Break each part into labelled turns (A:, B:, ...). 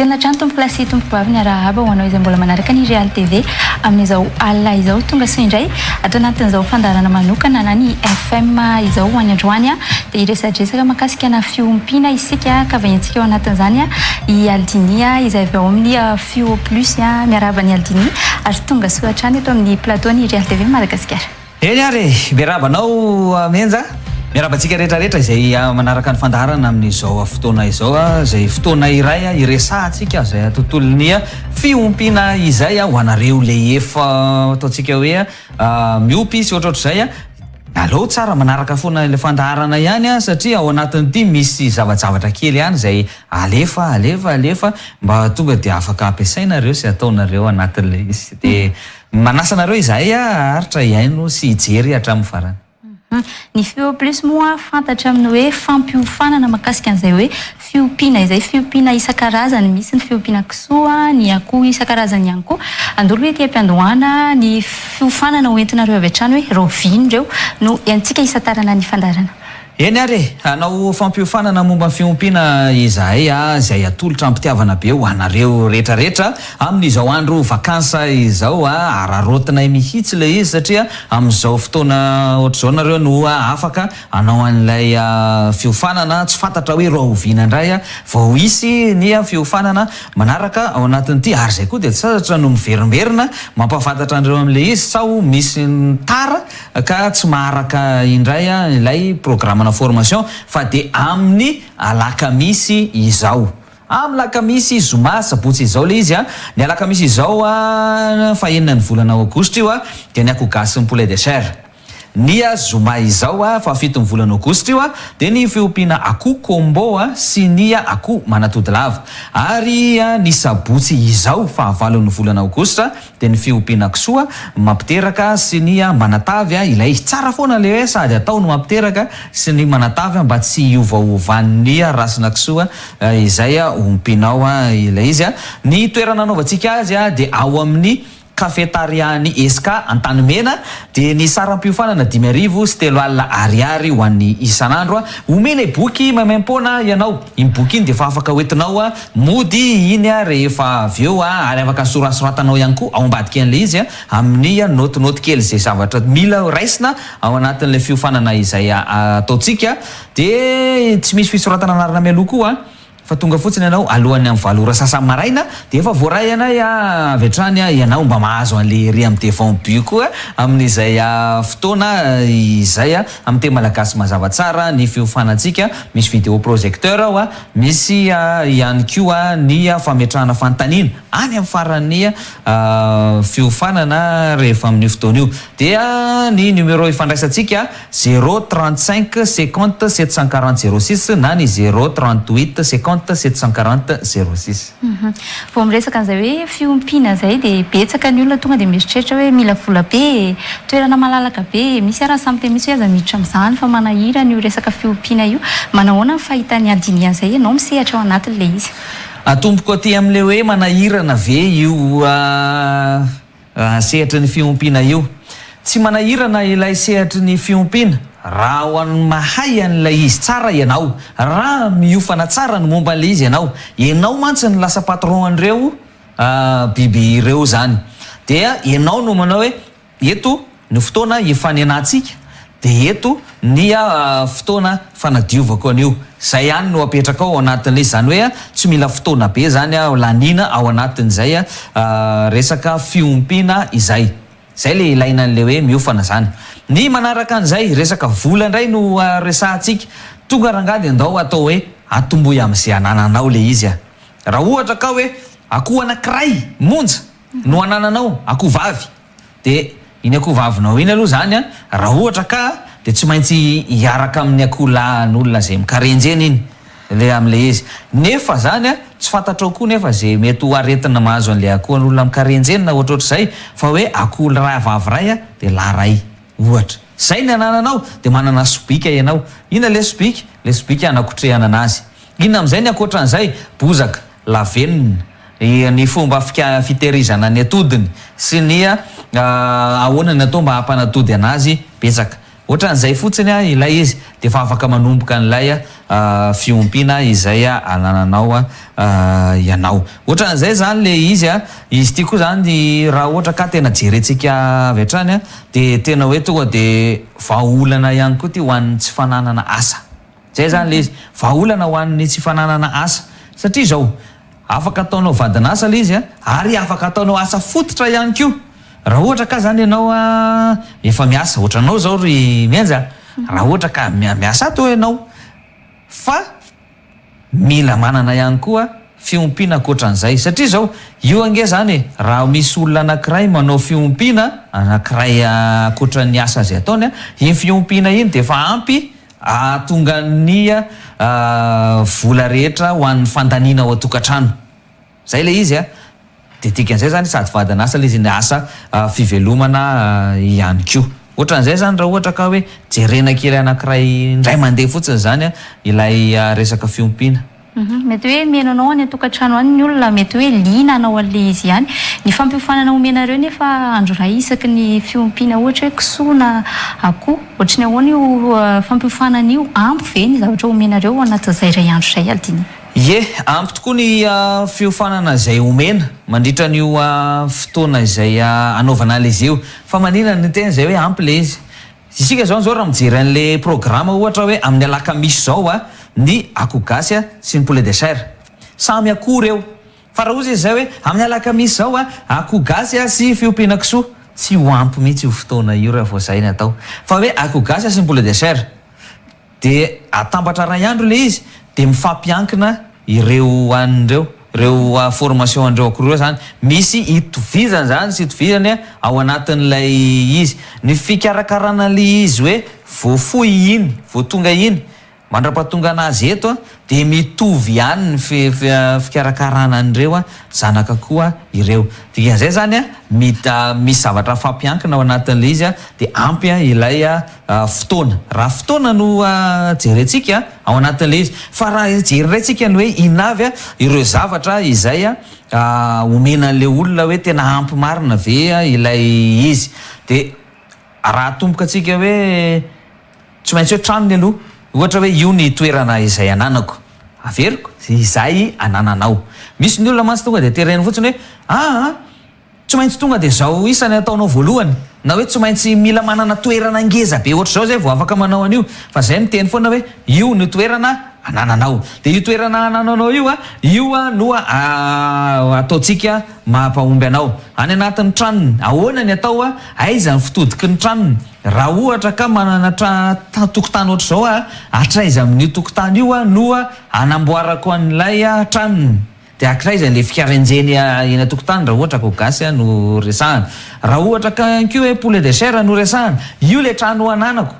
A: Velon-tena hatrany tompokolahy sy tompokovavy ny arahaba ho anao izay mbola manaraka ny Real TV amin'izao alina izao. Tonga soa indray ato anatin'izao fandaharana manokana na ny FM izao ho an'ny androany dia hiresadresaka mahakasika ana fiompiana isika ka vahintsika ao anatin'izany i Aldinia izay avy ao amin'ny Fio Plus. Miarahaba an'i Aldinia ary tonga soa hatrany eto amin'ny plateau ny Real TV Madagasikara.
B: Eny ary e! Miarahaba anao Menja, miarahaba antsika rehetra rehetra izay manaraka ny fandaharana amin'izao fotoana izao, izay fotoana iray hiresahantsika izay tontolon'ny fiompiana izay ho anareo le efa ataontsika hoe miompy sy ohatrohatr'izay, aleo tsara manaraka foana ilay fandaharana ihany satria ao anatin'ity misy zavajavatra kely ihany izay alefa alefa alefa mba tonga dia afaka ampiasainareo sy ataonareo anatin'ilay izy dia Manasa anareo izahay haharitra hihaino sy hijery hatramin'ny farany.
A: Ny Feo Plus moa fantatra amin'ny hoe fampiofanana mahakasika an'izay hoe fiompiana izay, fiompiana isan-karazany, misy ny fiompiana kisoa, ny akoho isan-karazany ihany koa. Andeha aloha ety am-piandohana ny fiofanana ho entinareo avy hatrany hoe rahoviana ireo no entintsika hisantarana ny fandaharana.
B: Eny ary e! Hanao fampiofanana momba ny fiompiana izahay izay atolotra am-pitiavana be ho anareo rehetra rehetra amin'izao andro vacances izao. Araraotinay mihitsy ilay izy satria amin'izao fotoana ohatr'izao nareo no afaka hanao an'ilay fiofanana. Tsy fantatra hoe rahoviana indray vao hisy ny fiofanana manaraka ao anatin'ity ary izay koa dia tsy sasatra no miverimberina mampahafantatra anareo amin'ilay izy sao misy tara ka tsy maharaka indray ilay programme-na formation fa dia amin'ny alakamisy izao. Amin'ny lakamisy, zoma, sabotsy izao ilay izy an. Ny alakamisy izao fahenina ny volana aogositra io dia ny akoho gasy sy ny poulet de chair. Ny zoma izao fahafito ny volana aogositra io dia ny fiompiana akoho combo sy ny akoho manatody lava. Ary ny sabotsy izao fahavalon'ny volana aogositra Dia ny fiompiana kisoa mampiteraka sy ny manatavy ilay tsara foana ilay hoe sady atao no mampiteraka sy ny manatavy mba tsy hiovaovan'ny rasina kisoa izay ompianao ilay izy. Ny toerana anaovantsika azy dia ao amin'ny cafetaria-n'ny Esca Antanimena dia ny saram-piofanana 350 ariary ho an'ny isan'andro. Omena boky maimaimpoana ianao. Iny boky iny dia efa afaka hoentinao mody iny rehefa avy eo ary afaka sorasoratanao ihany koa ao ambadika an'ilay izy amin'ny naoty kely izay zavatra mila raisina ao anatin'ilay fiofanana izay ataontsika. Dia tsy misy fisoratana anarana mialoha koa. Fa tonga fotsiny ianao alohan'ny amin'ny valo ora sasany maraina dia efa voaray anay avy hatrany ianao mba mahazo an'ilay ery amin'ny devant but koa amin'izay fotoana izay. Amin'ny teny malagasy mazava tsara ny fiofanantsika, misy vidéo projecteur ao, misy ihany koa ny fametrahana fanontaniana any amin'ny faran'ny fiofanana rehefa amin'io fotoana io. Dia ny numéro ifandraisantsika. Zéro trente cinq cinquante 740 zéro six na ny zéro 38 50 740 06.
A: Vao miresaka an'izay hoe fiompiana izay dia betsaka ny olona tonga dia mieritreritra hoe mila vola be e, toerana malalaka be e, misy ary ny samy miteny mihitsy hoe aza miditra amin'izany fa manahirana io resaka fiompiana io. Manahoana ny fahitan'i Adini an'izay ianao misehatra ao anatin'ilay izy?
B: Atomboko aty amin'ilay hoe manahirana ve io Sehatry ny fiompiana io. Tsy manahirana ilay sehatry ny fiompiana raha ho an'ny mahay an'ilay izy tsara ianao, raha miofana tsara ny momba an'ilay izy ianao. Ianao mantsy no lasa patron an'ireo biby ireo izany. Dia ianao no manao hoe eto Ny fotoana hifanenantsika dia eto ny fotoana fanadiovako an'io. Izay ihany no apetrakao ao anatin'ilay izy. Izany hoe tsy mila fotoana be izany laniana ao anatin'izay resaka fiompiana izay. Izay ilay ilaina an'ilay hoe miofana izany. Ny manaraka an'izay, resaka vola indray no resahantsika. Tonga rangahy dia ndao atao hoe atombohy amin'izay anananao ilay izy. Raha ohatra ka hoe akoho anankiray monja no anananao, akoho vavy. Dia iny akoho vavinao iny aloha izany an, raha ohatra ka dia tsy maintsy hiaraka amin'ny akoho lahin'olona izay mikarenjy eny iny ilay amin'ilay izy. Nefa izany an, tsy fantatrao koa nefa izay mety ho aretina mahazo an'ilay akoho an'olona mikarenjy eny na ohatrohatr'izay fa hoe akoho raha vavy iray an, dia lahy iray ohatra. Izay ny anananao dia manana sobika ianao. Inona ilay sobika? Ilay sobika hanakotrehana anazy. Inona amin'izay ny ankoatran'izay? Bozaka, lavenona, ny fomba fitehirizana ny atodiny sy ny ahoana ny atao mba hampanatody anazy betsaka. Ohatran'izay fotsiny ilay izy dia efa afaka manomboka an'ilay fiompiana izay anananao ianao. Ohatran'izay izany ilay izy. Izy ity koa izany raha ohatra ka tena jerentsika avy hatrany dia tena hoe tonga dia vahaolana ihany koa ity ho an'ny tsy fananana asa. Izay izany ilay izy. Vahaolana ho an'ny tsy fananana asa. Satria izao, afaka ataonao vadin'asa ilay izy ary afaka ataonao asa fototra ihany koa. Raha ohatra ka izany ianao efa miasa, ohatranao izao ry Mienja, raha ohatra ka miasa ato ianao fa mila manana ihany koa fiompiana ankoatran'izay. Satria izao, io ange izany e, raha misy olona anankiray manao fiompiana anankiray ankoatran'ny asa izay ataony, iny fiompiana iny dia efa ampy ahatonga ny vola rehetra ho an'ny fandaniana ao an-tokantrano. Zay ilay izy a! Dia dikan'izay zany sady vadin'asa ilay izy ny asa fivelomana ihany koa. Ohatran'izay zany raha ohatra ka hoe jerena kely anankiray indray mandeha fotsiny zany ilay resaka fiompiana.
A: Mety hoe mihaino anao any an-tokantrano any ny olona, mety hoe liana hanao an'ilay izy ihany. Ny fampiofanana omenareo nefa andro iray isaky ny fiompiana ohatra hoe kisoa na akoho. Ohatry ny ahoana io fampiofanana io? Ampy ve ny zavatra omenareo ao anatin'izay iray andro izay Aldini?
B: Ie, ampy tokoa ny fiofanana izay omena mandritra an'io fotoana izay anaovana an'ilay izy io. Fa maninona no niteny izay hoe ampy ilay izy? Isika izao izao raha mijery an'ilay programa ohatra hoe amin'ny alakamisy izao ny akoho gasy sy ny poulet de chair. Samy akoho ireo. Fa raha hozy izy izay hoe amin'ny alakamisy izao akoho gasy sy fiompiana kisoa, tsy ho ampy mihitsy io fotoana io raha vao izay ny atao. Fa hoe akoho gasy sy ny poulet de chair. Dia atambatra ray andro ilay izy dia mifampiankina ireo an'ireo, ireo formation an'ireo akoho ireo izany. Misy itovizany izany sy itovizany ao anatin'ilay izy. Ny fikarakarana an'ilay izy hoe vao foy iny, vao tonga iny, mandra-pahatonga an'azy eto dia mitovy ihany ny fikarakarana an'ireo zanak'akoho ireo. Dikan'izay izany misy zavatra mifampiankina ao anatin'ilay izy dia ampy ilay fotoana. Raha fotoana no jerentsika ao anatin'ilay izy. Fa raha hijery indray tsika ny hoe inona avy ireo zavatra izay omena an'ilay olona hoe tena ampy marina ve ilay izy. Dia raha atomboka antsika hoe tsy maintsy hoe tranony aloha. Ohatra hoe io ny toerana izay ananako. Averiko, izay anananao. Misy ny olona mantsy tonga dia tereny fotsiny hoe aa. Tsy maintsy tonga dia izao isany ataonao voalohany, na hoe tsy maintsy mila manana toerana ngeza be ohatr'izao izay vao afaka manao an'io, fa izay miteny foana hoe io no toerana anananao. Dia io toerana anananao io, io no ataontsika mampahomby anao. Any anatin'ny tranony, ahoana ny atao, aiza ny fitodiky ny tranony, raha ohatra ka manana tokotany ohatr'izao aho, hatraiza amin'io tokotany io no anamboarako an'ilay tranony. Dia hatraiza ilay fikarenjeny eny an-tokotany raha ohatra ka gasy no resahana. Raha ohatra ka ihany koa hoe poulet de chair no resahana, io ilay trano ananako,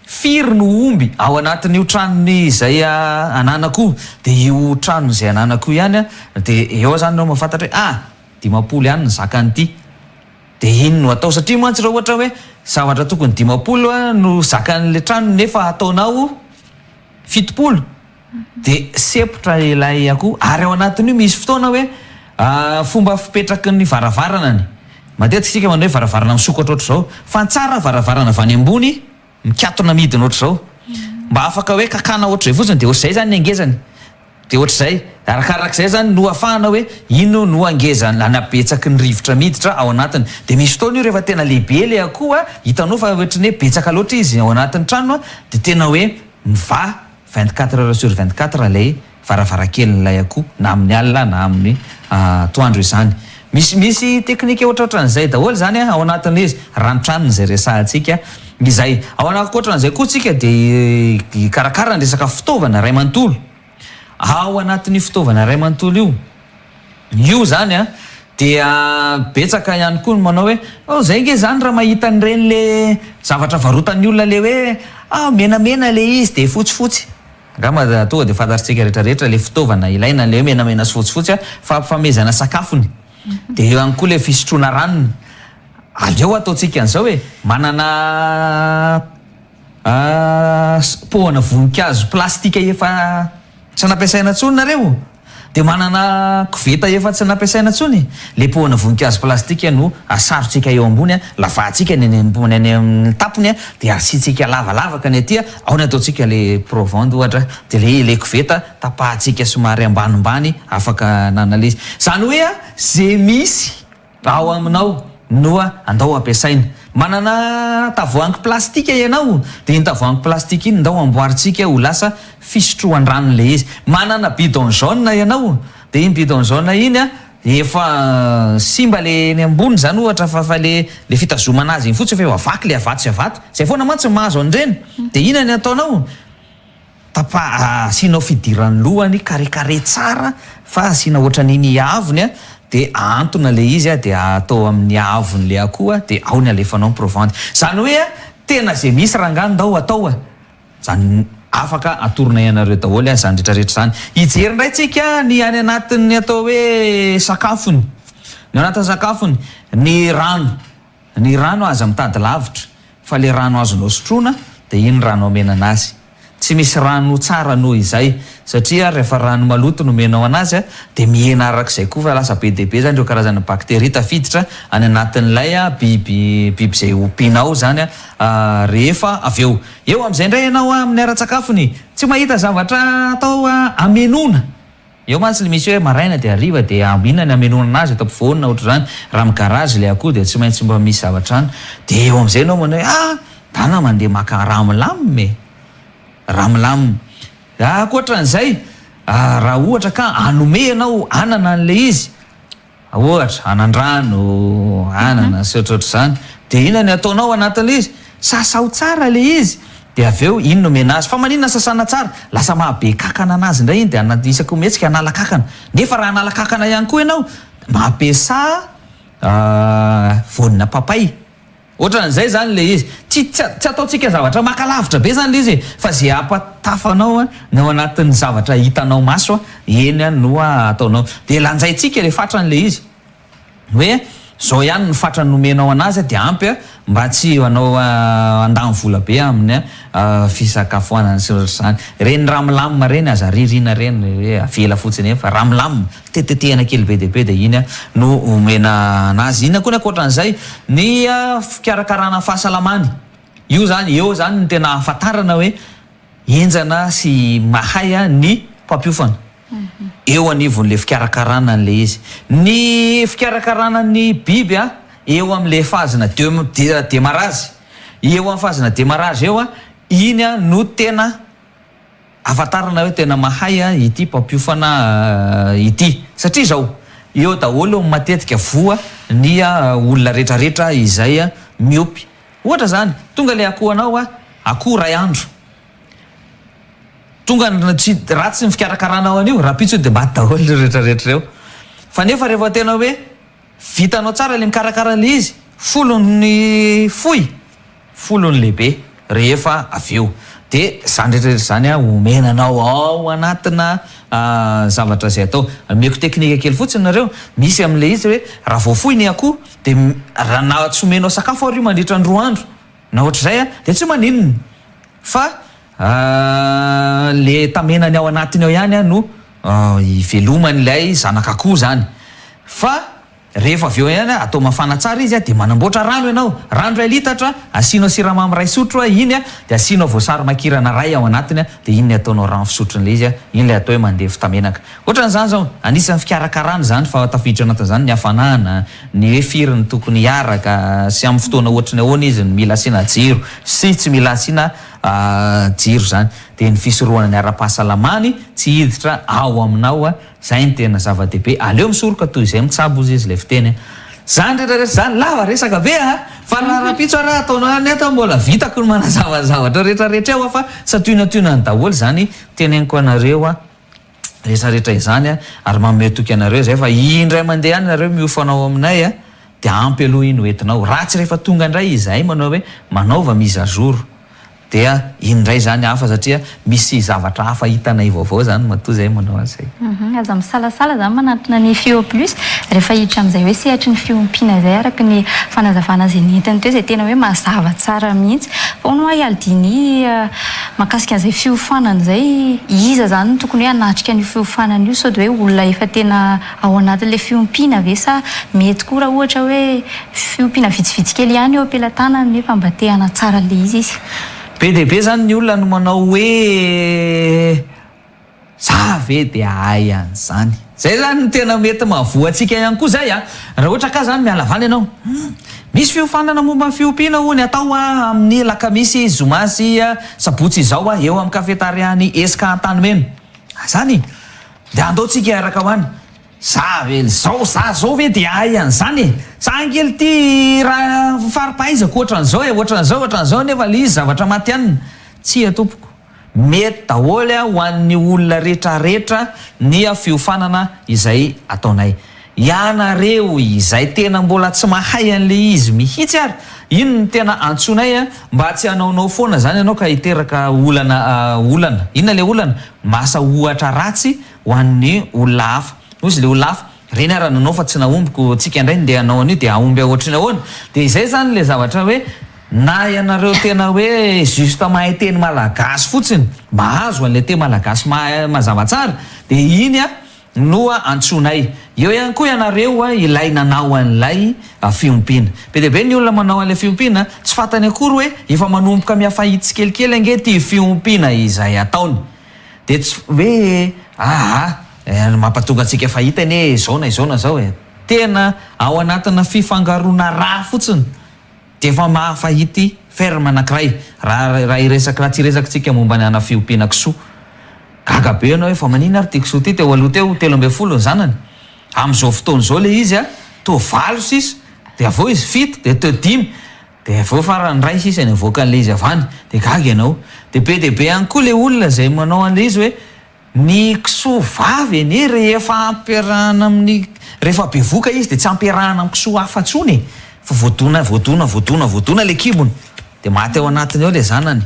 B: firy no omby ao anatin'io tranony izay ananako io, dia io trano izay ananako io ihany dia eo izany ianao mahafantatra hoe ah! 50 ihany ny zakan'ity, dia iny no atao. Satria mantsy raha ohatra hoe zavatra tokony 50 no zakan'ilay trano nefa ataonao 70, Dia sempotra ilay akoho ary ao anatin'io misy fotoana hoe fomba fipetraky ny varavaranany. Matetika isika manao hoe varavarana misokatra ohatr'izao fa ny tsara varavarana avy any ambony mikatona midina ohatr'izao. Mba afaka hoe kakana ohatr'izay fotsiny dia ohatr'izay izany ny hangezany. Dia ohatr'izay. Arakarak'izay izany no ahafahana hoe ino no hangezany hanabetsaky ny rivotra miditra ao anatiny. Dia misy fotoana io rehefa tena lehibe ilay akoho hitanao fa ohatran'ny hoe betsaka loatra izy ao anatin'ny trano dia tena hoe mivaha 24 heures sur 24 ilay varavarankelin'ilay akoho na amin'ny alina na amin'ny atoandro izany. Misy misy teknika ohatrohatran'izay daholo izany ao anatin'ilay izy, ranotranony izay resahantsika izay. Ao ankoatran'izay koa tsika dia hikarakara ny resaka fitaovana iray manontolo. Ao anatin'io fitaovana iray manontolo io, Io zany an, dia betsaka ihany koa ny manao hoe, oh zay nge zany raha mahita an'ireny le zavatra varotan'ny olona le hoe ah menamena le izy de fotsifotsy, angamba tonga de fantatritsika rehetra rehetra le fitaovana ilaina le hoe menamena sy fotsifotsy an, fampifamehezana sakafony, de eo ihany koa le fisotroana ranony, aleo ataontsika an'izao e, manana Pohana voninkazo plastika efa tsy nampiasaina intsony nareo? Dia manana koveta efa tsy nampiasaina intsony? Le pohana voninkazo plastika no asarontsika eo ambony, lavahantsika ny any ambony any amin'ny tapony dia asiantsika lavalavaka ny aty, ao ny ataontsika le provende ohatra, dia le le koveta tapahantsika somary ambanimbany afaka nanana izy. Izany hoe ze misy Ao aminao no andao ampiasaina. Manana tavoahangy plastika ianao, dia iny tavoahangy plastika iny ndao amboarintsika ho lasa fisotroan-drano ilay izy. Manana bidon jaune ianao, dia iny bidon jaune iny efa simba ilay eny ambony izany ohatra fa fa ilay ilay fitazomana azy iny fotsiny fa efa vaky ilay avato sy avato. Izay foana mantsy no mahazo an'ireny. Dia inona ny ataonao? Tapa asianao fidiran'ny lohany carré carré tsara fa asiana ohatran'iny haavony dia ahantona ilay izy dia atao amin'ny haavon'ilay akoho dia ao ny alefanao ny provandy. Izany hoe tena izay misy rangahy ndao atao a! Izany afaka atoronay anareo daholo izany rehetra rehetra izany. Hijery indray tsika ny any anatin'ny atao hoe sakafony. Ny ao anatin'ny sakafony, ny rano. Ny rano aza mitady lavitra fa le rano azonao sotroina dia iny rano omena anazy. Tsy misy rano tsara noho izay satria rehefa rano maloto no omenao anazy dia mihena arak'izay koa fa lasa be dia be zany ireo karazana bacterie tafiditra any anatin'ilay biby biby izay ompianao zany rehefa avy eo. Eo amin'izay indray ianao amin'ny ara-tsakafony tsy mahita zavatra atao hamenoana. Eo mantsy le misy hoe maraina dia hariva dia inona ny hamenoana anazy eto ampovoany na ohatr'izany, raha mi garage le akoho dia tsy maintsy mba misy zavatra any, dia eo amin'izay ianao manao hoe ah! Dana mandeha maka raha milamina e! Raha milamina. Ankoatran'izay, raha ohatra ka hanome ianao anana an'ilay izy, Ohatra, anandrano, anana sy ohatrohatr'izany. Dia inona ny ataonao anatin'ilay izy? Sasao tsara ilay izy, dia avy eo iny no omena azy. Fa maninona sasana tsara? Lasa maha be kankana anazy indray iny, dia anaty isaky ny mihetsika hanala kankana. Nefa raha hanala kankana ihany koa ianao, mampiasà voanina papay. Ohatran'izay izany ilay izy. Tsy tsy tsy ataontsika zavatra maka lavitra be izany ilay izy e, fa izay hampatafa anao ny ao anatin'ny zavatra hitanao maso eny no ataonao. Dia lanjaintsika ilay fatran'ilay izy. Hoe izao ihany ny fatra nomenao an'azy dia ampy mba tsy hanao handany vola be amin'ny fisakafoanana sy ohatr'izany. Ireny raha milamina ireny aza aririna ireny hoe avela fotsiny eny fa raha milamina. Tetitetehana kely be dia be dia iny no omena anazy. Inona koa ny ankoatran'izay? Ny fikarakarana ny fahasalamany. Io izany, eo izany no tena ahafantarana hoe henjana sy mahay ny mpampiofana. Eo anivon'ilay fikarakarana an'ilay izy. Ny fikarakarana ny biby eo amin'ilay phase-na démarrage. Eo amin'ny phase-na démarrage eo, iny no tena. Ahafantarana hoe tena mahay ity mpampiofana ity. Satria izao, eo daholo matetika voa ny olona retraretra izay miompy. Ohatra izany, tonga ilay akoho anao, akoho iray andro. Tonga ny, tsy ratsy ny fikarakaranao an'io, rahampitso dia maty daholo ireo retraretra ireo. Fa nefa rehefa tena hoe vitanao tsara ilay mikarakara an'ilay izy, folon'ny fohy, Folony lehibe rehefa avy eo. Dia izany rehetra rehetra izany omena anao ao anatina zavatra izay atao. Omeko teknika kely fotsiny nareo, misy amin'ilay izy hoe raha vao fohy ny akoho dia raha na tsy omenao sakafo ary io mandritra ny roa andro na ohatr'izay dia tsy maninona fa le tamenany ao anatiny ao ihany no iveloman'ilay zanak'akoho izany. Fa Rehefa avy eo ihany atao mafana tsara izy dia manamboatra rano ianao, rano iray litatra, asianao siramamy iray sotro iny dia asianao voasary makirana iray ao anatiny dia iny ny ataonao rano fisotron'ilay izy, iny ilay atao hoe mandevy tamenaka. Ohatran'izany izao, anisan'ny fikarakarana izany fa tafiditra ao anatin'izany ny hafanana, ny hoe firy no tokony hiaraka sy amin'ny fotoana ohatry ny ahoana izy no mila asiana jiro sy tsy mila asiana jiro izany. Dia ny fisorohana ny ara-pahasalamany tsy hiditra ao aminao Zay no tena zava-dehibe, aleo misoroka toy izay mitsabo hozy izy ilay fiteny a! Zany rehetra rehetra zany, lava resaka be a! Fa raha rahampitso ary ataonao any ato mbola vitako ny manazava ny zavatra rehetra rehetra eo a! Fa santionantionany daholo izany teneniko anareo a! Rehetra rehetra izany a! Ary manome toky anareo izay fa indray mandeha any nareo miofana ao aminay a! Dia ampy aloha iny hoentinao, raha tsy rehefa tonga indray izahay manao hoe manaova mise à jour. Dia iny indray izany hafa satria misy zavatra hafa hitanay vaovao izany matoa izay manao an'izay.
A: Aza misalasala izany manantona ny Feo Plus rehefa hiditra amin'izay hoe sehatry ny fiompiana izay araka ny fanazavana izay nentiny teo izay tena hoe mazava tsara mihitsy. Fa hono hoa i Aldini. Mahakasika an'izay fiofanana izay, iza izany no tokony hoe hanatrika an'io fiofanana io? Sao dia hoe olona efa tena ao anatin'ilay fiompiana ve sa mety koa raha ohatra hoe fiompiana vitsivitsy kely ihany eo am-pelatanany nefa mba te hanatsara an'ilay izy izy?
B: Be dia be izany ny olona no manao hoe Za ve dia hahay an'izany? Zay zany no tena mety mahavoa antsika ihany koa zay a! Raha ohatra ka zany miala valy ianao, hum! Misy fiofanana momba ny fiompiana hono atao a amin'ny alakamisy, zoma sy sabotsy izao a eo amin'ny cafetaria-n'ny Esca Antanimena. Zany? Dia andao tsika hiaraka ho any. Za ve zao za zao ve dia hahay an'izany e! Za ange ity raha fari-pahaizako ohatran'izao e, ohatran'izao, ohatran'izao nefa ilay izy zavatra matihanina. Tsia tompoko. Mety daholo ho an'ny olona retraretra ny fiofanana izay ataonay. Ianareo izay tena mbola tsy mahay an'le izy mihitsy ary, iny no tena antsoinay mba tsy hanaonao foana zany ianao ka hiteraka olana olana. Inona le olana? Masa ohatra ratsy ho an'ny olona hafa. Hoy izy le olona hafa, Reny ara nanao fa tsy nahomby ko tsika indray ndeha hanao an'io dia hahomby ohatry ny ahoana? Dia izay izany ilay zavatra hoe na ianareo tena hoe juste mahay teny malagasy fotsiny, mahazo an'ilay teny malagasy mazava tsara dia iny no antsoinay. Eo ihany koa ianareo ilay nanao an'ilay fiompiana. Be dia be ny olona manao an'ilay fiompiana, tsy fantany akory hoe efa manomboka miha-fahita tsikelikely ange ity fiompiana izay ataony. Dia tsy hoe aa ny mampatonga antsika fahita anie izao na izao na izao e. Tena ao anatina fifangaroana rà fotsiny dia efa mahafahity ferme anankiray. Raha raha hiresaka raha tsy hiresaka tsika momba ny ana fiompiana kisoa. Gaga be ianao hoe fa maninona ary ity kisoa ity teo aloha teo 13 ny zanany. Amin'izao fotoana izao ilay izy toa valo sisa dia avy eo izy fito dia teo dimy. Dia avy eo farany iray sisa ny avoakan'ilay izy avy any, dia gaga ianao. Dia be dia be ihany koa ilay olona izay manao an'ilay izy hoe, ny kisoa vavy anie rehefa ampiarahana amin'ny, rehefa bevoka izy dia tsy ampiarahana amin'ny kisoa hafa intsony e! Fa voadona, voadona, voadona, voadona ilay kibony, dia maty ao anatiny ao ilay zanany.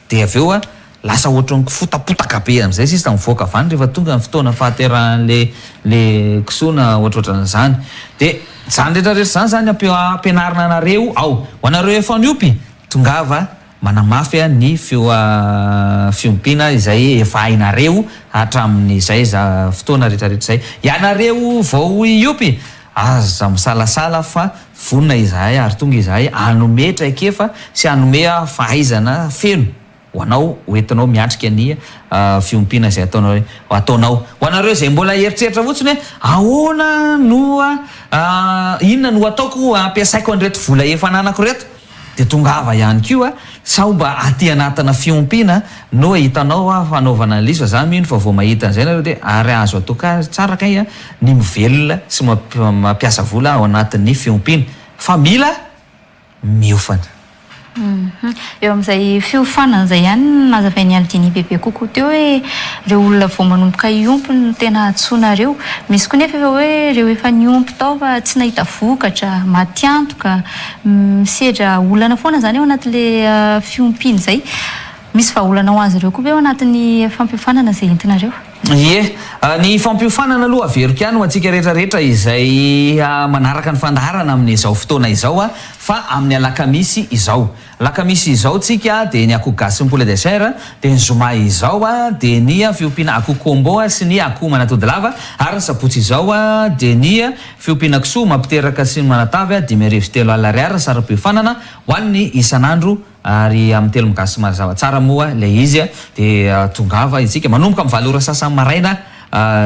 B: Dia avy eo lasa ohatran'ny kifotapotaka be amin'izay sisa mivoaka avy any rehefa tonga ny fotoana fahaterahan'le le kisoa na ohatrohatran'izany. Dia izany rehetra rehetra izany izany ampianarina anareo ao. Ho anareo efa niompy, tongava manamafy ny fiompiana izay efa hainareo hatramin'izay fotoana rehetra rehetra izay. Ianareo vao hiompy, Aza misalasala fa vonona izahay ary tonga izahay hanome traikefa sy hanome fahaizana feno ho anao ho entinao miatrika ny fiompiana izay ataonao ataonao. Ho anareo izay mbola hieritreritra fotsiny hoe ahoana no inona no ataoko hampiasaiko an'ireto vola efa ananako ireto Dia tongava ihany koa sao mba aty anatina fiompiana no hitanao fanaovana an'ilay izy fa za mino fa vao mahita an'izay nareo dia ary azo atao tsara kay ny mivelona sy mampiasa vola ao anatin'ny fiompiana fa mila miofana.
A: Eo amin'izay fiofanana izay ihany no nazavain'i Aldini bebe kokoa teo hoe ireo olona vao manomboka hiompy no tena antsoinareo. Misy koa nefa efa hoe ireo efa niompy tao fa tsy nahita vokatra, matiantoka, Misedra olana foana izany ao anatin'ilay fiompiana izay. Misy vahaolana ho azy ireo koa ve ao anatin'ny fampiofanana izay entinareo?
B: Ie. Ny fampiofanana aloha averiko ihany ho antsika rehetra rehetra izay manaraka ny fandaharana amin'izao fotoana izao fa amin'ny alakamisy izao. Alakamisy izao tsika dia ny akoho gasy sy ny poulet de chair, dia ny zoma izao dia ny fiompiana akoho combo sy ny akoho manatody lava ary ny sabotsy izao dia ny Fiompiana kisoa mampiteraka sy manatavy 3005 ariary ny saram-piofanana ho an'ny isan'andro ary amin'ny telo migasy mazava tsara moa ilay izy dia tongava isika manomboka amin'ny valo ora sasany maraina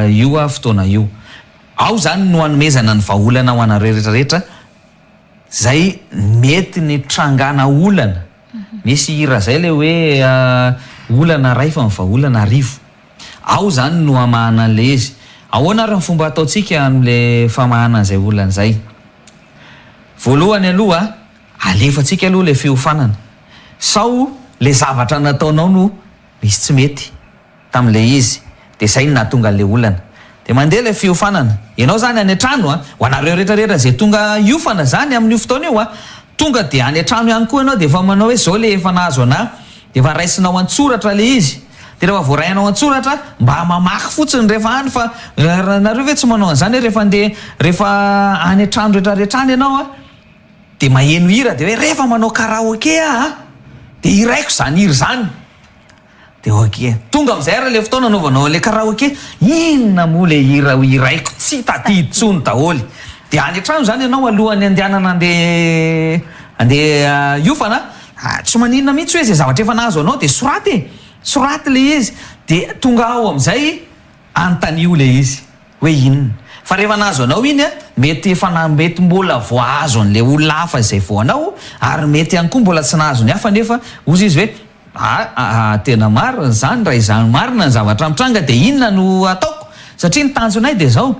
B: io fotoana io. Ao izany no hanomezana ny vahaolana ho anareo rehetra rehetra izay mety nitrangana olana. Misy hira izay ilay hoe olana iray fa ny vahaolana arivo. Ao izany no hamahana an'ilay izy. Ahoana ary ny fomba ataontsika amin'ilay famahana an'izay olana izay? Voalohany aloha, alefantsika aloha ilay fiofanana. Sao ilay zavatra nataonao no misy tsy mety tamin'ilay izy, dia izay no nahatonga an'ilay olana. Dia mandeha ilay fiofanana. Ianao izany any an-trano an, ho anareo rehetra rehetra izay tonga hiofana izany amin'io fotoana io an, tonga dia any an-trano ihany koa ianao dia efa manao hoe izao ilay efa nahazo anà, dia efa raisinao an-tsoratra ilay izy. Dia rehefa voaray anao an-tsoratra, mba mamaky fotsiny rehefa any fa nareo ve tsy manao an'izany hoe rehefa andeha, rehefa any an-trano rehetra rehetra any ianao an, dia maheno hira dia hoe rehefa manao karaoke aho an, dia hiraiko izany hira izany. Dia ok. Tonga amin'izay ary ilay fotoana anaovanao an'ilay karaoke, inona moa ilay hira hiraiko tsy tadidy intsony daholo. Dia any an-trano izany ianao alohan'ny handehanana handeha handeha hiofana, tsy maninona mihitsy hoe izay zavatra efa nahazo anao dia soraty e! Soraty ilay izy. Dia tonga ao amin'izay anontanio ilay izy hoe inona. Fa rehefa nahazo anao iny an, mety efa na mety mbola voahazo an'ilay olona hafa izay voanao, ary mety ihany koa mbola tsy nahazo ny hafa nefa hozy izy hoe Aa tena marina izany, raha izany marina ny zavatra mitranga dia inona no ataoko? Satria ny tanjonay dia izao,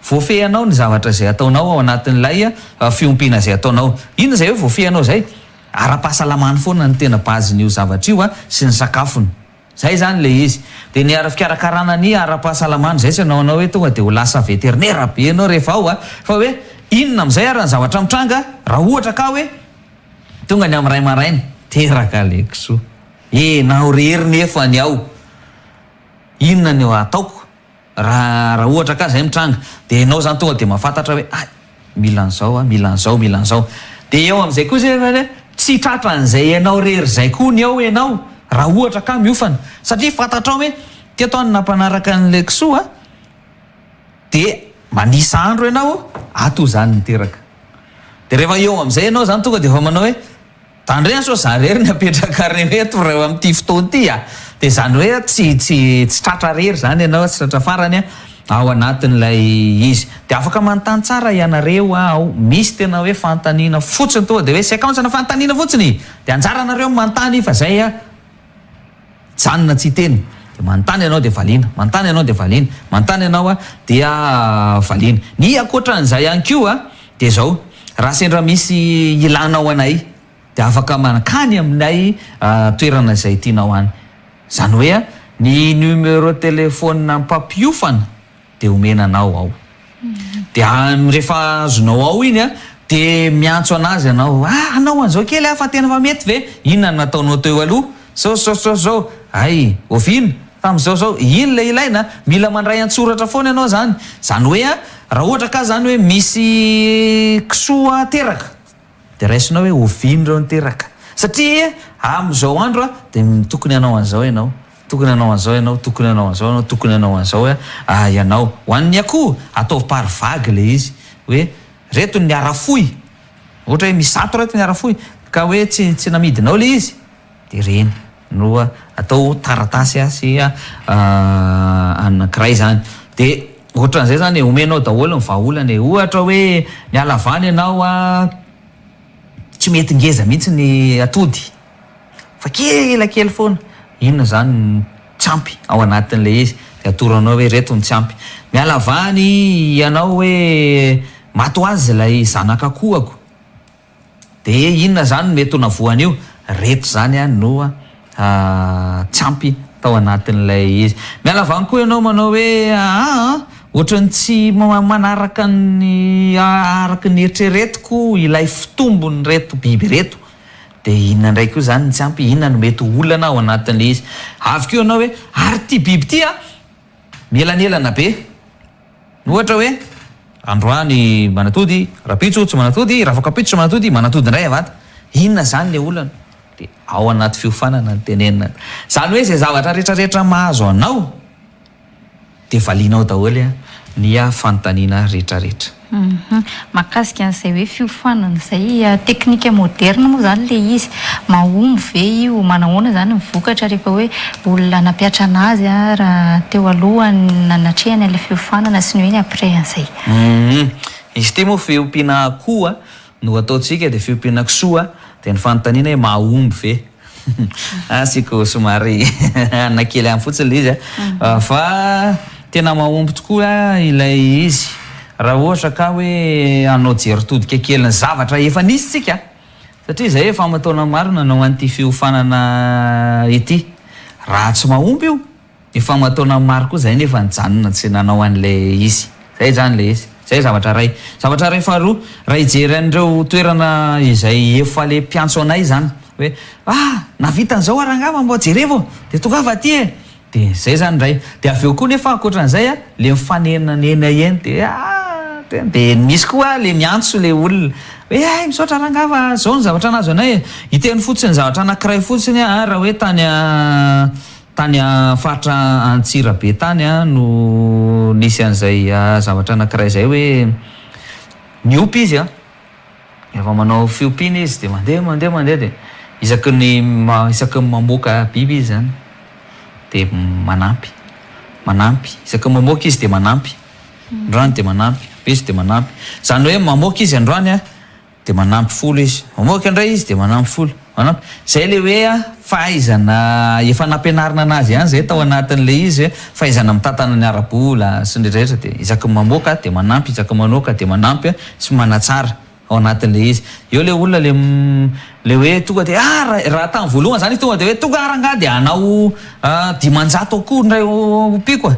B: voafehinao ny zavatra izay ataonao ao anatin'ilay fiompiana izay ataonao. Inona izay hoe voafehinao izay? Ara-pahasalamany foana no tena base-n'io zavatra io sy ny sakafony. Izay izany ilay izy. Dia ny ara-fikarakarana ny ara-pahasalamana, izay tsy hanao anao hoe tonga dia ho lasa veterinera be ianao rehefa ao fa hoe inona amin'izay ary ny zavatra mitranga raha ohatra ka hoe Tonga ny amin'ny iray maraina, teraka ilay kisoa. Enao rery nefa ny ao. Inona no ataoko raha raha ohatra ka izay mitranga? Dia enao izany tonga dia mahafantatra hoe hay, mila an'izao aho, mila an'izao, mila an'izao. Dia eo amin'izay koa izay hoe tsy tratran'izay enao rery izay koa ny ao enao raha ohatra ka miofana. Satria fantatrao hoe teto aho no nampanaraka an'ilay kisoa, dia manisa andro ianao, ato izany niteraka. Dia rehefa eo amin'izay ianao izany tonga dia efa manao hoe, tandremo sao za irery no apetrakareo eto raha amin'ity fotoana ity a! Dia izany hoe tsy tsy tsy tratra irery izany ianao, tsy tratra farany ao anatin'ilay izy. Dia afaka manontany tsara ianareo ao, misy tena hoe fanontaniana fotsiny tonga dia hoe séquence-na fanontaniana fotsiny! Dia anjaranareo ny manontany fa izay a! Mijanona tsy hiteny. Dia manontany ianao dia valiana, manontany ianao dia valiana, manontany ianao dia valiana. Ny ankoatran'izay ihany koa dia izao, raha sendra misy ilanao anay dia afaka mankany aminay toerana izay tianao any. Izany hoe ny numéro téléphone mpampiofana dia omena anao ao. Dia rehefa azonao ao iny an, dia miantso anazy ianao, ah hanao an'izao kely aho fa tena fa mety ve? Inona no nataonao teo aloha? Zao zao zao zao, hay, oviana? Tamin'izao zao, iny ilay ilaina, mila mandray an-tsoratra foana ianao izany. Izany hoe an, raha ohatra ka izany hoe misy kisoa teraka, Dia raisinao hoe oviana ireo niteraka. Satria amin'izao andro a, dia tokony hanao an'izao ianao, tokony hanao an'izao ianao, tokony hanao an'izao ianao, tokony hanao an'izao ianao. Ho an'ny akoho, ataovy par vague ilay izy. Hoe reto ny niara-foy, ohatra hoe misy zato reto niara-foy, ka hoe tsy tsy namidinao ilay izy, Dia ireny no atao taratasy sy anankiray izany. Dia ohatran'izay izany e, omenao daholo ny vahaolana e. Ohatra hoe miala avy any ianao an, tsy mety ngeza mihitsy ny atody fa kelikely foana. Inona izany no tsy ampy ao anatin'ilay izy? Dia atoro anao hoe ireto no tsy ampy. Miala avy any ianao hoe maty ho azy ilay zanak'akohako. Dia inona izany no mety ho navoan'io? Reto izany no tsy ampy tao anatin'ilay izy. Miala vany koa ianao manao hoe aa ohatran'ny tsy manaraka ny araka ny eritreretiko ilay fitombon'ireto biby ireto. Dia inona indray koa izany no tsy ampy? Inona no mety ho olana ao anatin'ilay izy? Avy koa ianao hoe ary ity biby ity an, mielanelana be. Ohatra hoe, androany manatody, rahampitso tsy manatody, rafakampitso tsy manatody, manatody indray avy ato. Inona izany ilay olana? Dia ao anaty fiofanana no tenenina. Izany hoe izay zavatra rehetrarehetra mahazo anao dia valianao daholo ny fanontaniana rehetrarehetra.
A: Mahakasika an'izay hoe fiofanana izay, teknika moderina moa izany ilay izy. Mahomby ve io? Manahoana izany ny vokatra rehefa hoe olona nampihatra an'azy raha teo aloha nanatrehany an'ilay fiofanana sy ny hoe ny après an'izay?
B: Izy ity moa fiompiana akoho no ataontsika dia fiompiana kisoa dia ny fanontaniana hoe mahomby ve? Asiako somary anona kely ihany fotsiny ilay izy a. Fa tena mahomby tokoa ilay izy raha ohatra ka hoe hanao jery todika kely ny zavatra efa nisy tsika satria izay efa aman-taona maro nanao an'ity fiofanana ity. Raha tsy mahomby io Efa aman-taonany maro koa izahay nefa nijanona tsy nanao an'ilay izy. Izay izany ilay izy. Izay zavatra iray. Zavatra iray faharoa, raha hijery an'ireo toerana izay efa ilay mpiantso anay izany, hoe ah! nahavita an'izao aho rangahy fa mba jerevo e! Dia tongava aty e! Dia izay izany indray. Dia avy eo koa nefa ankoatran'izay an, ilay mifanenanena eny dia ah! Dia misy koa ilay miantso ilay olona hoe hay misaotra rangahy fa izao ny zavatra nahazo anay e! Hiteny fotsiny zavatra anankiray fotsiny aho raha hoe tany. Tany faritra Antsirabe tany no nisy an'izay zavatra anankiray izay hoe niompy izy an, rehefa manao fiompiana izy dia mandeha mandeha mandeha dia isaky ny isaky ny mamoaka biby izy izany dia manampy, manampy, isaky ny mamoaka izy dia manampy, androany dia manampy, ampitso dia manampy, izany hoe mamoaka izy androany an, Dia manampy folo izy. Mamoaka indray izy dia manampy folo. Manampy. Izay ilay hoe fahaizana efa nampianarina anazy ihany izay tao anatin'ilay izy hoe fahaizana mitantana ny ara-bola sy ny rehetra rehetra dia isaky ny mamoaka dia manampy, isaky ny manoaka dia manampy sy manatsara ao anatin'ilay izy. Eo ilay olona ilay ilay hoe tonga dia ah raha tamin'ny voalohany izany izy tonga dia hoe tonga ary angaha dia hanao 500 akoho indray ompiako e.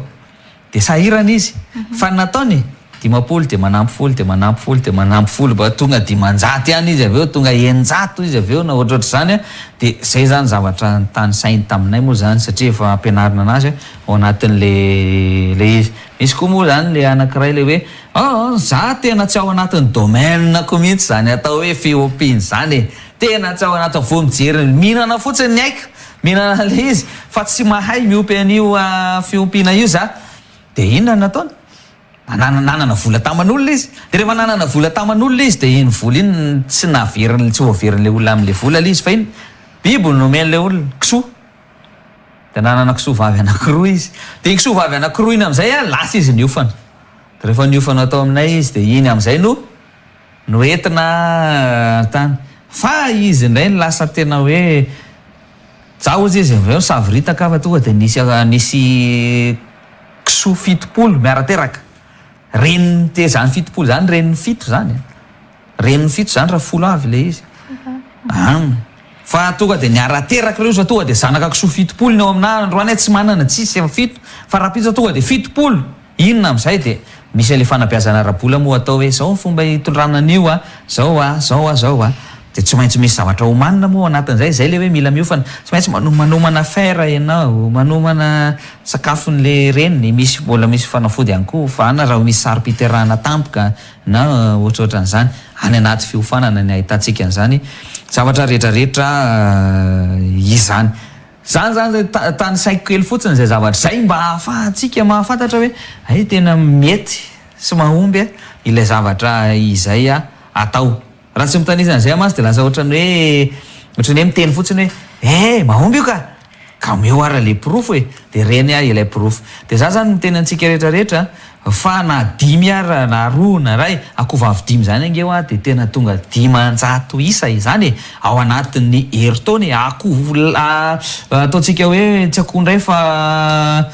B: Dia sahirana izy. Fa ny nataony, 50 dia manampy folo dia manampy folo dia manampy folo mba tonga 500 ihany izy avy eo, tonga 600 izy avy eo na ohatrohatr'izany an. Dia izay izany zavatra notanisainy taminay moa izany satria efa ampianarina anazy ao anatin'ilay ilay izy. Misy koa moa izany ilay anankiray ilay hoe, aa za tena tsy ao anatin'ny domaine-ko mihitsy izany atao hoe fiompiana izany e. Tena tsy ao anatin'ny vao mijery mihinana fotsiny ny aiko. Mihinana an'ilay izy fa tsy mahay miompy an'io fiompiana io za. Dia inona no nataony? Nanana nanana vola taman'olona izy. Dia rehefa nanana vola taman'olona izy dia iny vola iny tsy naveriny tsy voaverin'ilay olona amin'ilay vola ilay izy fa inona? Biby no nomen'ilay olona, kisoa. Dia nanana kisoa vavy anankiroa izy. Dia iny kisoa vavy anankiroa iny amin'izay lasa izy niofana. Dia rehefa niofana tao aminay izy dia iny amin'izay no Noentina tany. Fa izy indray no lasa tena hoe za hozy izy avy eo nisavoritaka aho fa tonga dia nisy nisy kisoa 70 miara-teraka. Renin'ny te zany 70 zany renin'ny fito zany e. Renin'ny fito zany raha folo avy ilay izy. An. Fa tonga dia niara-teraka ireo izy fa tonga dia zanaka kisoa 70 ny ao aminà androany aho tsy manana tsisy fito fa rahampitso tonga dia 70. Inona amin'izay dia misy an'ilay fanabeazana ara-bola moa atao hoe izao ny fomba hitondrana an'io a, izao a, izao a, izao a. Dia tsy maintsy misy zavatra omanina moa ao anatin'izay, izay ilay hoe mila miofana. Tsy maintsy manomana fer ianao, manomana sakafon'ilay reniny, misy mbola misy fanafody ihany koa hofana raha misy sarom-piterahana tampoka na ohatrohatran'izany. Any anaty fiofanana ny ahitantsika an'izany zavatra rehetrarehetra izany. Zany zany zay tanisaiko kely fotsiny izay zavatra izay mba ahafahantsika mahafantatra hoe hay tena mety sy mahomby ilay zavatra izay atao. Raha tsy mitanisa an'izay aho mantsy dia lasa ohatran'ny hoe ohatran'ny hoe miteny fotsiny hoe eh mahomby io ka! Ka omeo ara ilay porofo e! Dia ireny ilay porofo. Dia za zany miteny antsika rehetra rehetra Fa na dimy ara na roa na iray, akoho vavy dimy izany ange hoa dia tena tonga 500 isa izany e, ao anatin'ny herintaona e, akoho ataontsika hoe tsy akoho indray fa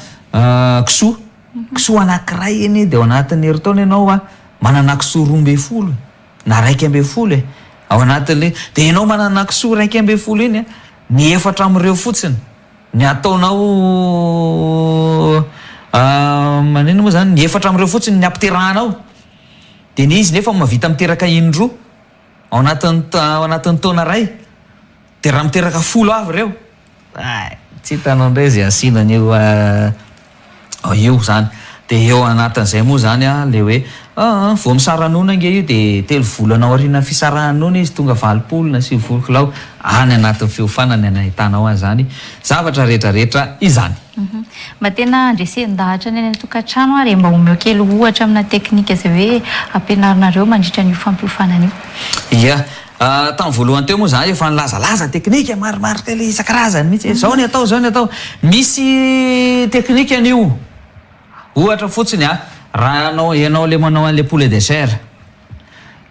B: kisoa, kisoa anankiray anie dia ao anatin'ny herintaona ianao hoa manana kisoa 12 e, na 11 e, ao anatin'ilay, dia ianao manana kisoa 11 iny an, ny efatra amin'ireo fotsiny. Ny ataonao manino moa zany, ny efatra amin'ireo fotsiny ny ampiterahanao, dia ny izy nefa mahavita miteraka indroa ao anatin'ny ao anatin'ny taona iray, dia raha miteraka folo avy ireo, hay, tsy hitanao indray izay asiana an'io io zany. Dia eo anatin'izay moa zany an, ilay hoe aa vao misara-nono ange io dia telo volana aorianan'ny fisaraha-nono izy tonga 80 na 90 kilao, any anatin'ny fiofanana ny ahitanao an'izany zavatra rehetra rehetra izany.
A: Mba tena andresen-dahatra ny any an-tokantrano ary e, mba omeo kely ohatra amina teknika izay hoe ampianarinareo mandritra an'io fampiofanana io.
B: Ia. Tamin'ny voalohany teo moa za efa nilazalaza teknika maromaro kely isan-karazany mihitsy hoe zao ny atao, zao ny atao. Misy teknika an'io. Ohatra fotsiny a, raha anao ianao le manao an'le poulet de chair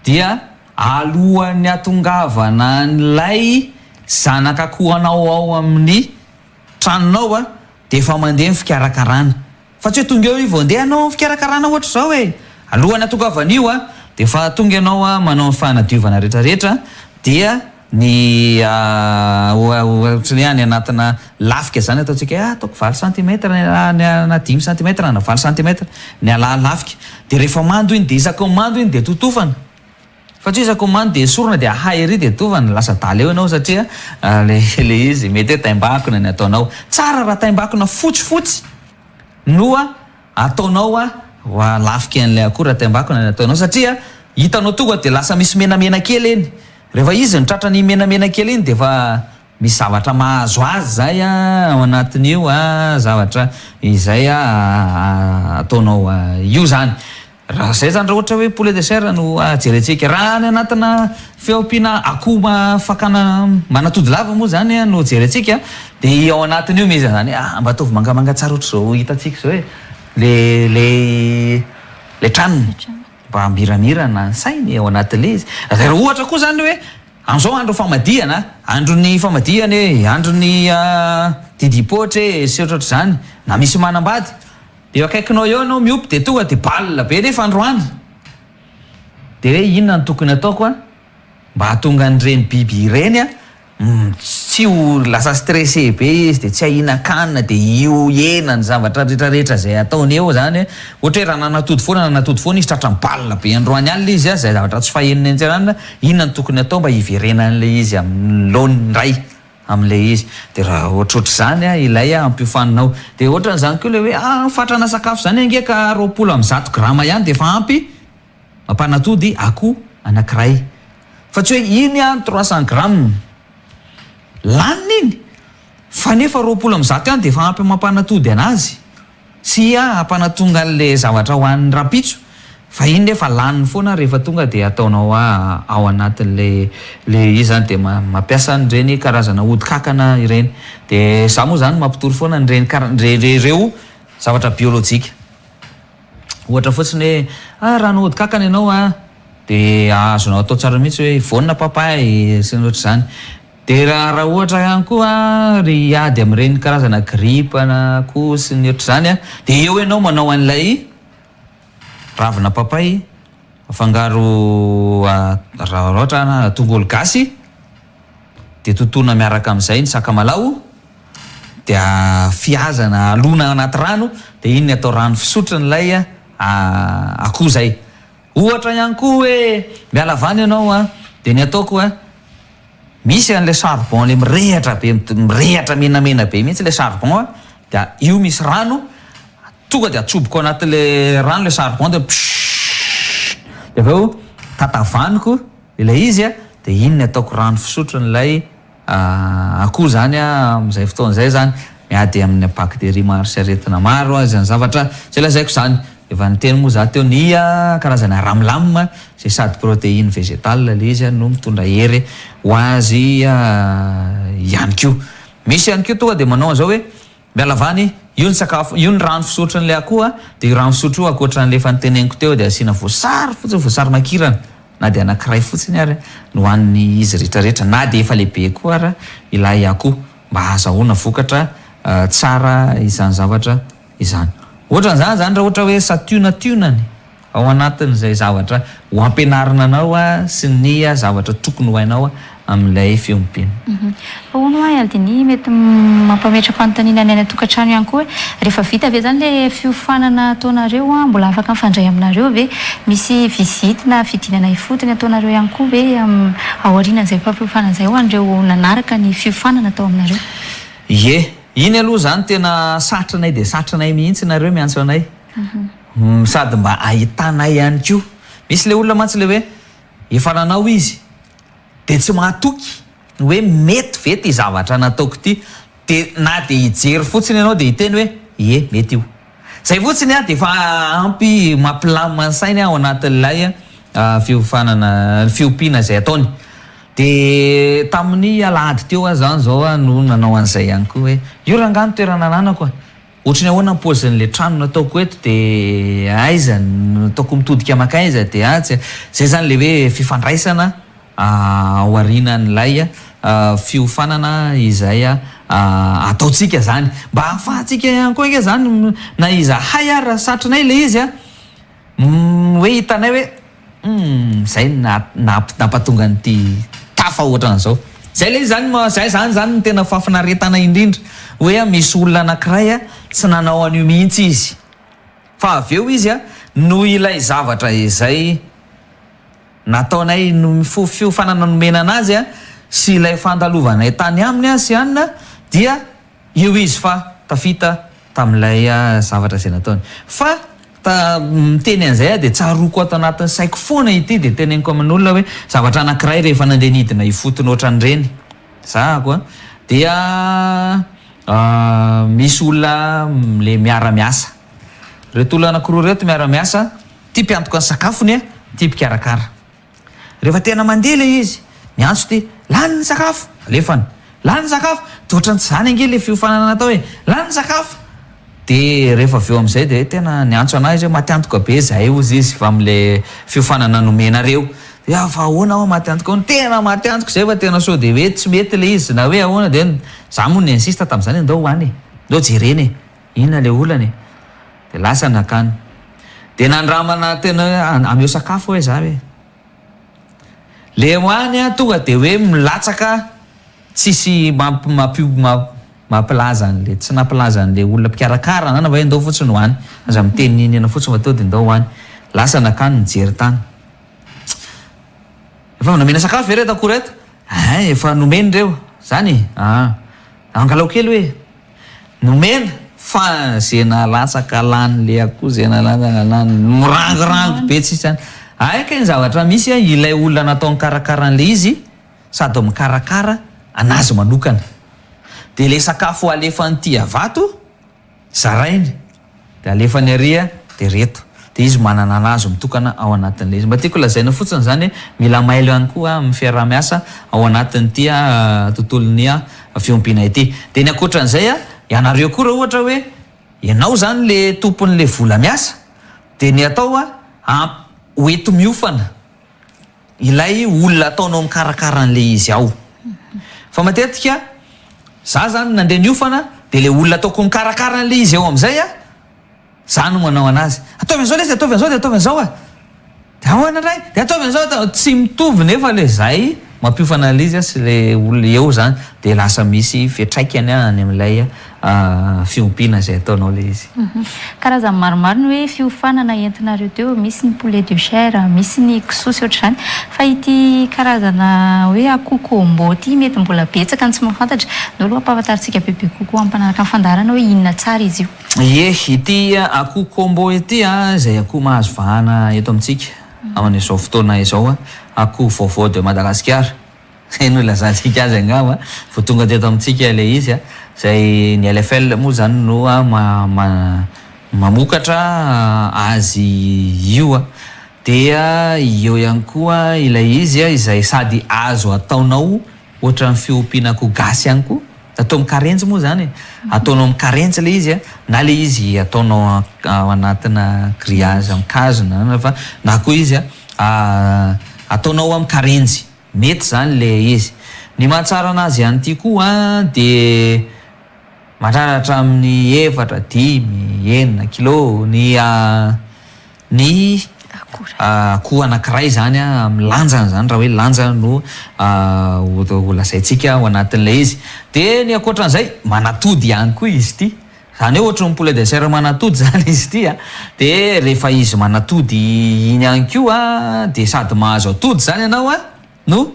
B: dia alohan'ny hatongavana an'ilay zanak'akohonao ao amin'ny tranonao a dia efa mandeha ny fikarakarana. Fa tsy hoe tonga eo io vao ndeha hanao fikarakarana ohatr'izao e! Alohan'ny hatongavan'io a, dia efa tonga ianao a manao ny fanadiovana rehetrarehetra dia ny ohatry ny hoe any anatina lafika izany ataontsika hoe ataoko valo centimètre na dimy centimètre na valo centimètre ny halafika dia rehefa mando iny dia isaky ny mando iny dia totofana. Fa tsy hoe isaky ny mando dia esorina dia ahay ery dia tovana, lasa adala eo ianao satria le izy mety hoe taimbakona ny ataonao. Tsara raha taimbakona fotsifotsy no ataonao ho lafika an'ilay akoho raha taimbakona ny ataonao satria hitanao tonga dia lasa misy menamena kely eny. Rehefa izy no tratran'iny menamena kely iny dia efa. Misy zavatra mahazo azy izay ao anatin'io zavatra izay ataonao io izany. Raha izay izany raha ohatra hoe poulet de chair no jerentsika. Raha any anatina fiompiana akoho fakana manatody lava moa izany no jerentsika dia ao anatin'io misy an'izany hoe ah mba ataovy mangamanga tsara ohatr'izao hitantsika izao e, le le le tranony mba miramirana ny sainy ao anatin'ilay izy. Raha ohatra koa izany hoe Amin'izao andro famadihana, andron'ny famadihana e, andron'ny didim-poatra e, sy ohatrohatr'izany, na misy manambady, dia eo akaikinao eo ianao miopy dia tonga dia bal be nefa androany. Dia hoe inona no tokony ataoko an, mba hahatonga an'ireny biby ireny an, tsy ho lasa stressé be izy dia tsy ahinan-kanina dia io hena ny zavatra rehetrarehetra izay ataony eo izany an, ohatra hoe raha nanatody foana nanatody foana izy tratran'ny bal be androany alina izy an, izay zavatra tsy fahenony an-tseranana, inona no tokony atao mba hiverenan'ilay izy amin'ny laoniny indray amin'ilay izy, dia raha ohatrohatr'izany an ilay ampiofaninao, dia ohatran'izany koa ilay hoe ah fatrana sakafo izany ange ka 120 grama ihany dia efa ampy Mampanatody akoho anakiray. Fa tsy hoe iny an 300 grammes. Laniny iny. Fa nefa 120 ihany dia efa ampy mampanatody anazy. Sy hampanatonga an'le zavatra ho an'ny rahampitso. Fa iny nefa laniny foana rehefa tonga dia ataonao ao anatin'le le izy zany dia mampiasa an'ireny karazana ody kankana ireny. Dia za moa zany mampitory foana an'ireny kara- ireo zavatra biolojika. Ohatra fotsiny hoe, ah raha hanao ody kankana ianao an, dia azonao atao tsara mihitsy hoe voanina papay sy ny ohatr'izany. Dia raha raha ohatra ihany koa ry hiady amin'ireny karazana grippe na akoho sy ny ohatr'izany an, dia eo ianao manao an'ilay ravina papay afangaro raha ohatra na tongolo gasy, dia totoina miaraka amin'izay ny sakamalaho, dia fihazana alona anaty rano dia iny ny atao rano fisotron'ilay akoho izay. Ohatra ihany koa hoe miala vany ianao an, dia ny ataoko an, misy an'ilay charbon ilay mirehatra be, mirehatra menamena be mihitsy ilay charbon an, dia io misy rano, tonga dia atsoboko anatin'ilay rano ilay charbon dia pssss, dia avy eo tatavaniko ilay izy an, dia iny ny ataoko rano fisotron'ilay Akoho izany amin'izay fotoana izay izany, miady amin'ny bakteria maro sy aretina maro izany zavatra izay lazaiko izany. Efa niteny moa za teo ny karazana ramlam izay sady protéine végétale ilay izy no mitondra hery ho azy ihany koa. Misy ihany koa tonga dia manao an'izao hoe miala vany, io ny sakafo, io ny rano fisotron'ilay akoho dia io rano fisotro io ankoatran'ilay efa noteneniko teo dia asiana voasary fotsiny, voasary makirana. na dia anankiray fotsiny ary no hanin'ny izy rehetra rehetra na dia efa lehibe koa ara ilay akoho mba hahazahoana vokatra tsara izany zavatra izany. Ohatran'izany izany raha ohatra hoe sationationany ao anatin'izay zavatra ho ampianarina anao sy ny zavatra tokony ho hainao amin'ilay fiompiana.
A: Fa hono hoa Aldini, mety mampametra-panontaniana ny any an-tokantrano ihany koa hoe, rehefa vita ve izany ilay fiofanana ataonareo an, mbola afaka mifandray aminareo ve? Misy visite na fidinana ifotony ataonareo ihany koa ve aorianan'izay fampiofanana izay ho an'ireo nanaraka ny fiofanana tao aminareo?
B: Ie, iny aloha izany tena satrinay dia satrinay mihitsy nareo miantso anay, sady mba ahitanay ihany koa. Misy ilay olona mantsy ilay hoe efa nanao izy dia tsy mahatoky hoe mety ve ity zavatra nataoko ity, dia na dia hijery fotsiny ianao dia hiteny hoe ie mety io. Izay fotsiny dia efa ampy mampilamina ny sainy ao anatin'ilay fiofanana, fiompiana izay ataony. Dia tamin'ny alahady teo aho izany izao no nanao an'izay ihany koa hoe io rangahy ny toerana ananako a! Ohatry ny ahoana ny paozin'ilay trano nataoko eto dia aiza no ataoko mitodika mankaiza dia atsy. Izay izany ilay hoe fifandraisana ao aorianan'ilay fiofanana izay ataontsika izany. Mba ahafahantsika ihany koa ange izany na izahay ary raha satrinay ilay izy an, hoe hitanay hoe Humm zay no nampatonga an'ity tafa ohatran'izao. Zay ilay izy zany, zay zany zany no tena fahafinaretana indrindra hoe misy olona anankiray tsy nanao an'io mihitsy izy fa avy eo izy noho ilay zavatra izay nataonay no fiofanana nomena anazy sy ilay fandalovanay tany aminy sy anona dia Eo izy fa tafita tamin'ilay zavatra izay nataony. Fa ta miteny an'izay aho dia tsaroako ato anatin'ny saiko foana ity dia teneniko amin'olona hoe zavatra anankiray rehefa nandeha nidina ifotony ohatran'ireny zahako a, Dia misy olona le miara-miasa. Ireto olona anakiroa ireto miara-miasa, ity mpiantoka ny sakafony, ity mpikarakara. Rehefa tena mandeha ilay izy, miantso ity, lany ny sakafo! Alefany. Lany ny sakafo! Dia ohatran'ny tsy izany ange ilay fiofanana natao e! Lany ny sakafo! Dia rehefa avy eo amin'izay dia tena niantso an'ahy izy hoe maty antoka be izahay hozy izy fa amin'ilay fiofanana nomenareo. Dia fa ahoana hoa maty antoka ahoana? Tena maty antoka izay fa tena sao dia hoe tsy mety ilay izy na hoe ahoana dia za moa ni-insiste tamin'izany hoe ndao ho any e! Ndao jerena e! Inona ilay olana e? Dia lasa nankany. Dia nandramana tena hoe ameo sakafo hoe za hoe. Le ho any an tonga dia hoe milatsaka tsisy mampilaza an'le, tsy nampilaza an'le olona mpikarakara na hoe ndao fotsiny ho any. Aza miteny n'inona fotsiny fa tonga dia ndao ho any. Lasa nankany nijery tany. Efa nomena sakafo ve reto akoho reto? Ein, efa nomena ireo. Zany e? Ah. Angalao kely hoe. Nomena fa ze nalatsaka lany le akoho ze nalatsaka lany mirangorango be tsisy any. Hay kay ny zavatra misy a, ilay olona natao nikarakara an'le izy sady mikarakara anazy manokana. De le sakafo alefan'ity avato zarainy de alefany ary a de reto. De izy manana anazy mitokana ao anatin'le izy. Mba tiako lazaina fotsiny zany hoe mila mailo ihany koa amin'ny fiaraha-miasa ao anatin'ity tontolon'ny fiompiana ity. De ny ankoatran'izay ianareo koa raha ohatra hoe ianao zany le tompon'le vola miasa de ny atao a ho enti-miofana ilay olona ataonao mikarakara an'le izy ao. Fa matetika za zany nandeha niofana de le olona ataoko mikarakara an'le izy ao am'zay a Za no manao anazy. Ataovy an'izao lesy, ataovy an'izao dia ataovy an'izao a! Dia ahoana indray? Dia ataovy an'izao, ataovy, tsy mitovy nefa ilay zay mampiofana an'ilay izy sy ilay olona eo izany, dia lasa misy fiantraikany any amin'ilay fiompiana izay ataonao ilay izy.
A: Karazany maromaro ny hoe fiofanana entinareo teo, misy ny poulet de chair, misy ny kisoa sy ohatr'izany, fa ity karazana hoe akoho combo ity mety mbola betsaka ny tsy mahafantatra, ndao aloha ampahafantarintsika bebe kokoa amin'ny mpanaraka ny fandaharana hoe inona tsara izy io.
B: Ie, ity akoho combo ity izay akoho mahazo vahana eto amintsika amin'izao fotoana izao, akoho vaovao de Madagasikara, izay no ilazantsika azy angamba, vao tonga teto amintsika ilay izy, izay ny LFL moa izany no mamokatra azy io. Dia eo ihany koa ilay izy izay sady azo ataonao Ohatran'ny fiompiana akoho gasy ihany koa, atao mikarenjy moa izany e, ataonao mikarenjy ilay izy na ilay izy ataonao ao anatina grillage amin'ny na fa na koa izy ataonao amin'ny karenjy, mety izany ilay izy. Ny mahatsara anazy ihany ity koa dia Mahatratra hatramin'ny efatra, dimy, enina kilao ny ny akoho anankiray izany amin'ny lanjany izany raha hoe lanja no ho lazaintsika ao anatin'ilay izy. Dia ny ankoatran'izay, manatody ihany koa izy ity. Izany hoe ohatran'ny poulet de chair manatody izany izy ity. Dia rehefa izy manatody iny ihany koa dia sady mahazo atody izany ianao no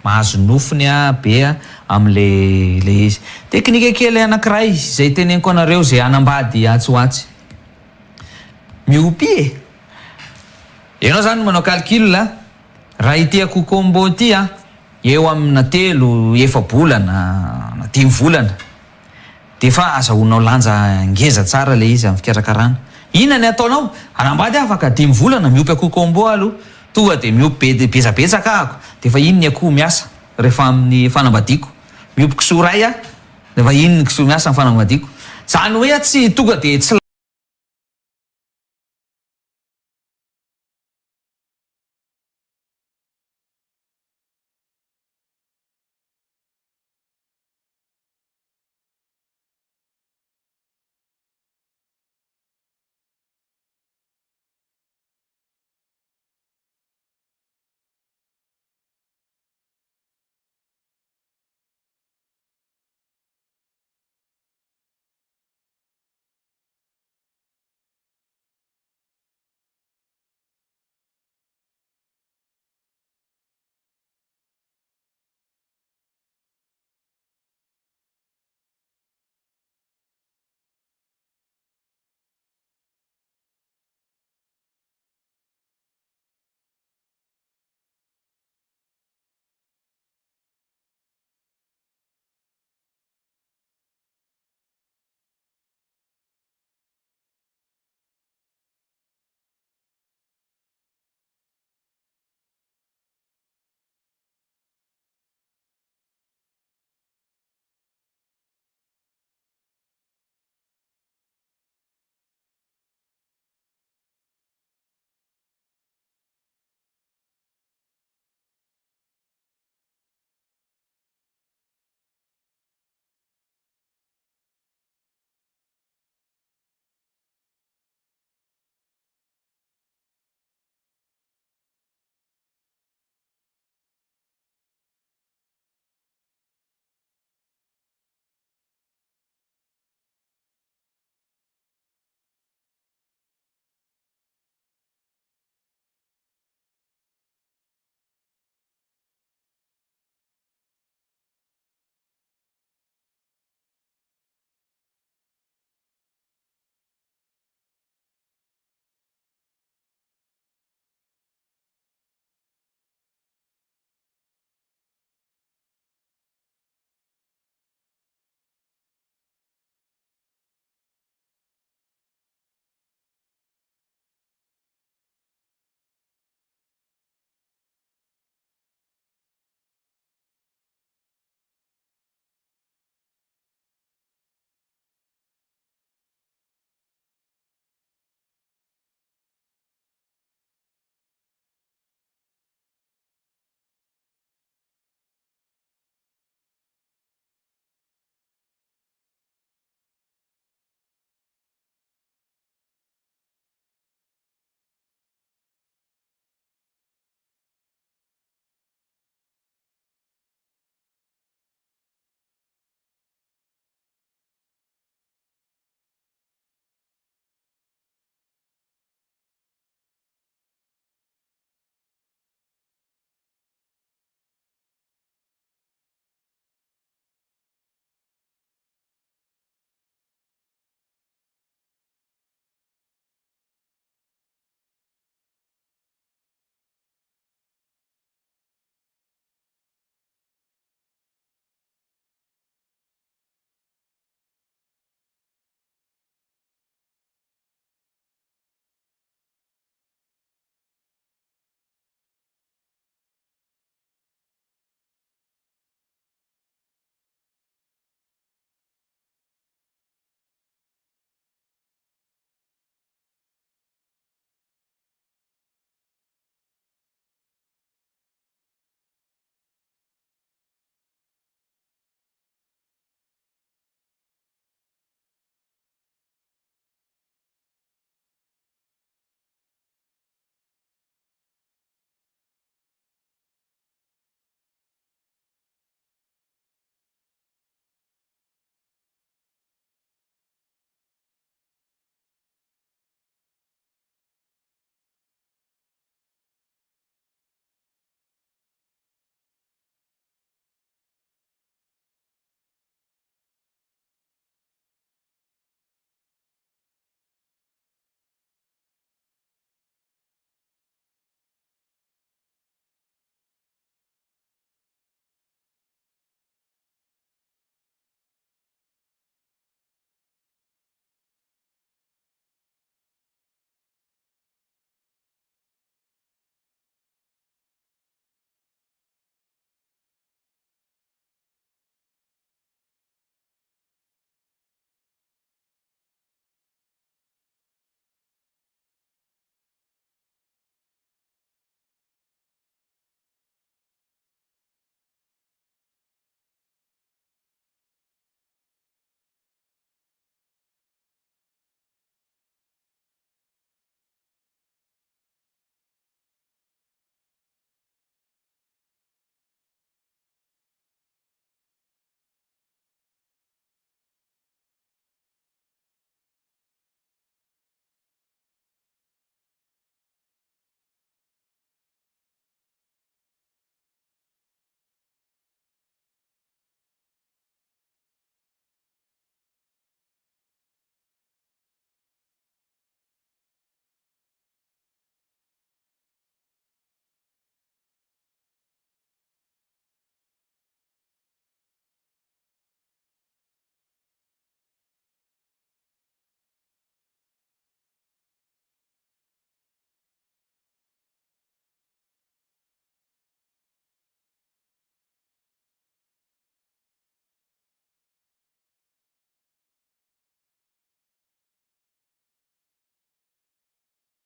B: Mahazo nofony be amin'ilay ilay izy. Teknika kely anankiray izay teneniko anareo izay hanambady atsy ho atsy. Miopia e! Ianao izany manao calcul a, raha ity akoho combo ity a, eo amina telo, efa-bolana na dimy volana. Dia efa azahoanao lanja ngeza tsara ilay izy amin'ny fikarakarana. Inona ny ataonao? Hanambady aho afaka dimy volana, miompy akoho combo aho aloha. Tonga dia miompy be betsabetsaka ahako, dia efa iny ny akoho miasa rehefa amin'ny fanambadiako. Miompy kisoa iray aho, dia efa iny ny kisoa miasa amin'ny fanambadiako. Izany hoe tsy tonga dia tsy.